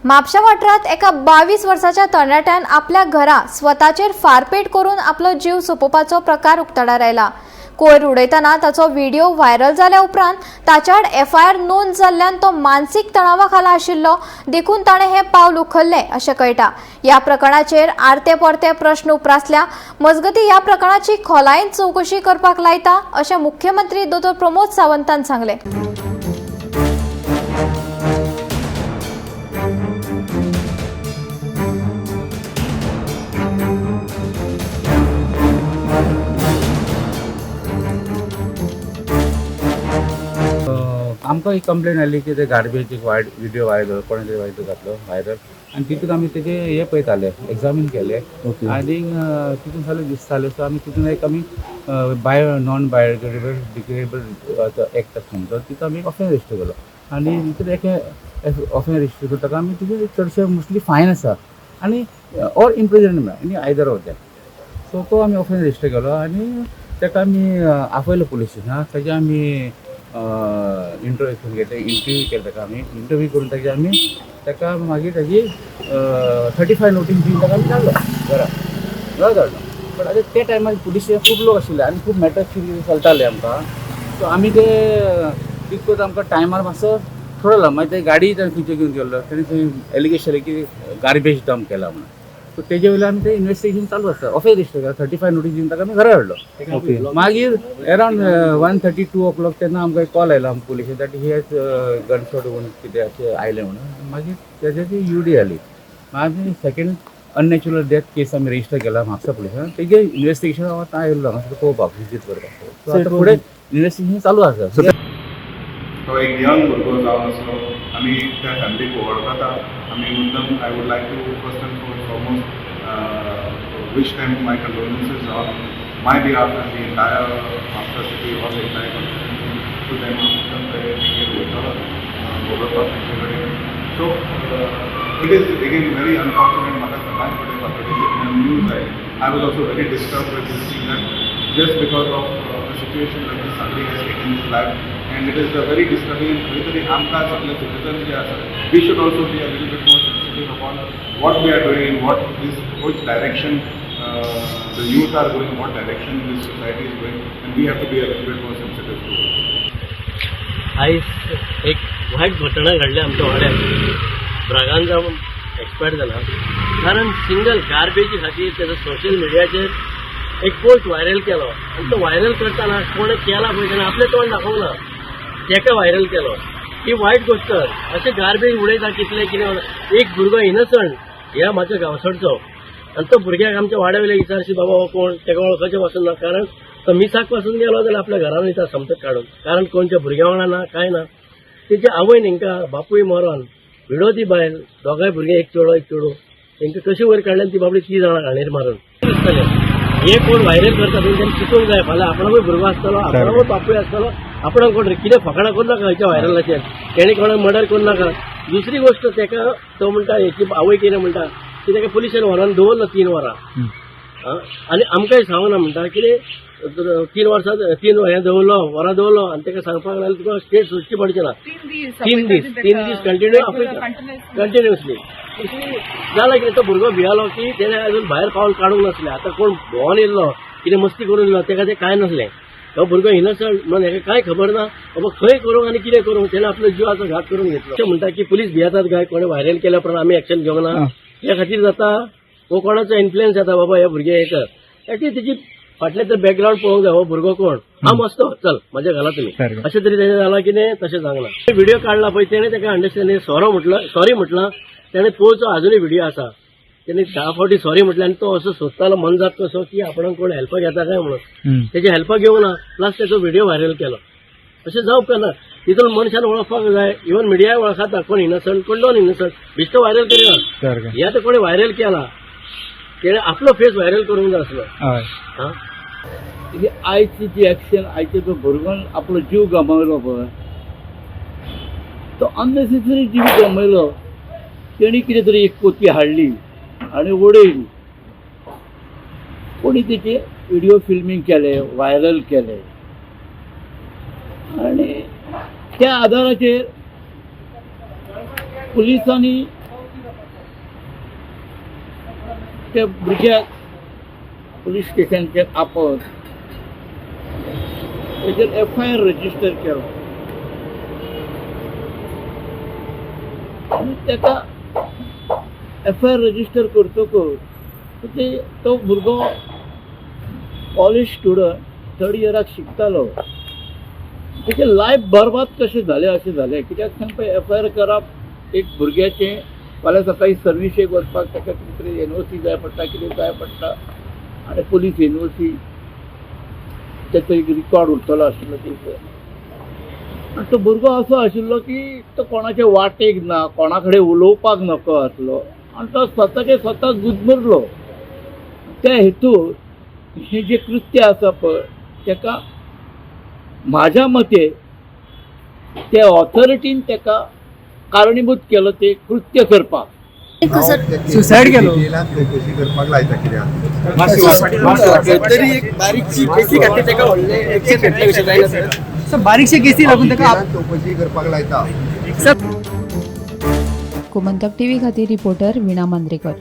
म्हापशा वाठारांत एका 22 वर्साच्या तरणाट्यान आपल्या घरा स्वताचेर फारपेट करून आपलो जीव सोंपोवपाचो प्रकार उक्ताडार आयला. कोयर उडयतना ताचो व्हिडिओ व्हायरल जाल्या उपरांत ताच्याआड एफआयआर नोंद जाल्ल्यान तो मानसीक तणावा खाला आशिल्लो, देखून ताणें हें पावल उखल्लें अशें कळटा. ह्या प्रकरणाचेर आरते परते प्रश्न उप्रासल्या. मजगतीं, ह्या प्रकरणाची खोलायेन चवकशी करपाक लायता अशें मुख्यमंत्री दोतोर प्रमोद सावंतान सांगलें. आमकां एक कंप्लेन आयली की ते गार्बेज एक वायट विडियो व्हायरल, कोणे तरी व्हायरल घातलो व्हायरल आनी तितून आमी तेजे हे पळयताले, एग्जामीन केले आनी तितून सगळें दिसतालें. सो आमी तितून एक आमी bio non biodegradable degradable act आसा आमचो, तितून आमी ऑफेन्स रजिस्टर केलो आनी तितून एक ऑफेन्स रजिस्टर करता आमी. तितून चडशे मोस्टली फायन आसा आनी ऑर इम्प्रिजनमेंट आनी आयदर ऑफ that. सो तो आमी ऑफेन्स रजिस्टर केलो आनी ताका आमी आपयलो पुलीस स्टेशनार. ताजे आमी इंटरव्यू घेतले, इंटरव्यू केले ताका. आमी इंटरव्यू करून ताजी आमी ताका मागीर ताजी 35 नोटीस दिवन ताका आमी धाडलो घरा, घरा धाडलो. बट आतां त्या टायमार पुलीस स्टेशन खूब लोक आशिल्ले आनी खूब मॅटर्स कितें चलताले आमकां. सो आमी ते तितकोच आमकां टायमार मातसो थोडो लागलो. मागीर ते गाडी ताणें खंयचे घेवन गेल्लो, ताणें थंय एलिगेशन केलें की गार्बेज डंप केला म्हणून. सो तेजे वयल्यान आमी ते इन्वेस्टिगेशन चालू आसा. ऑफेन्स रजिस्टर केला, 35 नोटीस दिवन ताका आमी घरा हाडलो. मागीर अरावंड 1:30 2 o'clock तेन्ना आमकां एक कॉल आयलो आमकां पुलिशेन that he has gunshot म्हणून कितें अशें आयलें म्हणून. मागीर तेजे ती युडी आली. मागीर सेकंड अननॅचरल डेथ केस आमी रजिस्टर केला म्हापसा पुलिसान. तेजे इन्वेस्टिगेशन हांव आतां आयिल्लो हांगा पळोवपाक, विजीट करपाक. सो आतां फुडें इन्वेस्टिगेशन चालू आसा. तो एक यंग भुरगो जावन आसलो. आमी त्या फॅमिलीक वळखता आमी. मुद्दम I would like to first and foremost wish them my condolences on my behalf and the entire Mapusa city or the entire constituency to them. मुद्दम तेंगेर वयतलो उलोवपाक तेंचे कडेन. So it is again very unfortunate. म्हाका सकाळ फुडें फातोडेची news आयली. I was also very disturbed with this thing that just because of a situation like this, somebody has taken his life, and it is a very disturbing. खंय तरी आमकां सगळे citizen जे आसा, we should also be a little bit more sensitive upon what we are doing and what this which direction the youth are going, what direction this society is going, and we have to be a little bit more sensitive to it. आयज एक वायट घटना घडल्या आमच्या वाड्यार. Braganza expire जाला, कारण single गार्बेजी खातीर तेजो सोशल मिडियाचेर एक पोस्ट व्हायरल केलो आनी तो व्हायरल करतना कोणें केला पळय, तेणें आपलें तोंड दाखोवंक ना, तेका व्हायरल केलो. ही वायट गोश्ट. अशें गार्बेज उडयता कितले कितें. एक भुरगो इनसंट ह्या म्हाज्या गांवसडचो आनी तो भुरग्याक आमच्या वाड्या वयले विचारशी, बाबा हो कोण? तेका वळखचें पासून ना, कारण तो मिसाक पासून गेलो जाल्यार आपल्या घरान वयता समजत काडून, कारण कोणच्या भुरग्या वांगडा ना, कांय ना. तेची आवय हिंका बापूय मरोन विडो ती बायल, दोगांय भुरगीं, एक चेडो एक चेडूं. तेंकां कशी वयर काडले ती बाबडी ती जाणां घाणेर मारून दिसतलें. हे कोण व्हायरल करता तेंच्यांनी चितूंक जाय, फाल्यां आपणाकूय भुरगो आसतलो, आपणाकूय बापूय आसतलो, आपणाक कोण कितें फकाणां करूं नाका खंयच्या व्हायरलाचेर, तेणी कोणाक मर्डर करूं नाका. दुसरी गोश्ट, तेका तो म्हणटा, हेची आवय कितें म्हणटा की तेका पुलिशेन व्हरोन दवरलो 3 वरां आनी आमकांय सांगना म्हणटा कितें 3 वर्सां तीन हें दवरलो, वरां दवरलो आनी ताका सांगपाक लागले, तुका स्टेट सोदची पडची ना. 3 दीस. 3 दीस, 3 दीस कंटिन्यू आपयता कंटिन्युअसली. जालें कितें, तो भुरगो भियालो की तेणें अजून भायर पावल काडूंक नासलें. आतां कोण भोंवन येयल्लो, कितें मस्ती करून येयल्लो, तेका तें कांय नासलें. तो भुरगो इनसंट म्हणून हेका कांय खबर ना बाबा खंय करूंक आनी कितें करूंक. तेणें आपलो जिवाचो घात करून घेतलो. अशें म्हणटा की पुलीस भियेतात काय कोणें व्हायरल केल्या उपरांत आमी एक्शन घेवंक ना हे खातीर जाता वो कोणाचो इन्फ्लुएन्स येता, बाबा हे भुरगे हे कर. ऍटलीस्ट तेजी फाटलें तर बॅकग्रावंड पळोवंक जाय. हो भुरगो कोण हा, मस्तो चल म्हज्या घाला तुमी, अशें तरी तेजें जालां कितें तशें सांगना. व्हिडिओ काडला पळय तेणें, ताका अंडरस्टँड सॉरी म्हटलं, सॉरी म्हटलां तेणें. पळोवचो, अजुनूय व्हिडिओ आसा. तेणें 10 फावटी सॉरी म्हटलें आनी तो असो सोदतालो मनजात कसो की आपणाक कोण हेल्पाक येता काय म्हणून. तेजे हेल्पाक येवंक ना, प्लस तेचो व्हिडिओ व्हायरल केलो. अशें जावप ना. तितून मनशान वळखपाक जाय. इवन मिडिया वळखता कोण इनसंट कोण नॉन इनसंट. बेश्टो व्हायरल करिना. हे आतां कोणी व्हायरल केला, तेणें आपलो फेस व्हायरल करूंक जाय आसलो. हा. ही आयची जी एक्शन, आयचे तो भुरग्यान आपलो जीव गमायलो पळय, तो अननेसेसरी जीव गमायलो. तेणी कितें तरी एक पोती हाडली आनी उडयली, कोणी तेचे व्हिडिओ फिल्मींग केले, व्हायरल केले आनी त्या आदाराचेर पुलिसांनी त्या भुरग्याक पुलीस स्टेशनचेर आपोवन तेजेर एफआयआर रजिस्टर केलो आनी ताका एफआयआर रजिस्टर करतकच ते तो भुरगो कॉलेज स्टुडंट, थर्ड इयराक शिकतालो. तेजें लायफ बरबाद कशें जालें अशें जालें. कित्याक सांग पळय, एफआयआर करप एक भुरग्याचें, फाल्यां सकाळीं सर्विसेक वचपाक ताका कितें तरी एनओसी जाय पडटा, कितें जाय पडटा आनी पुलीस एनओसी तेचो एक रिकॉर्ड उरतलो आशिल्लो थंयसर. आनी तो भुरगो असो आशिल्लो की तो कोणाचे वाटेक ना, कोणा कडेन उलोवपाक नको आसलो आनी तो स्वताचे स्वता गुदमरलो. त्या हेतून हें जें कृत्य आसा पळय, ताका म्हाज्या मते ते ऑथॉरिटीन ताका कारणीभूत केलो ते कृत्य करपाक. सुसायड केलो. चवकशी करपाक लायता कित्याक? तरी एक बारीकशी केसी खातीर ताका व्हडलें एक्शन घेतलें कशें जायना सर. सर, बारीकशे केसी लागून ताका चवकशी करपाक लायता. गोमंतक टीव्ही खातीर रिपोर्टर वीणा मांद्रेकर.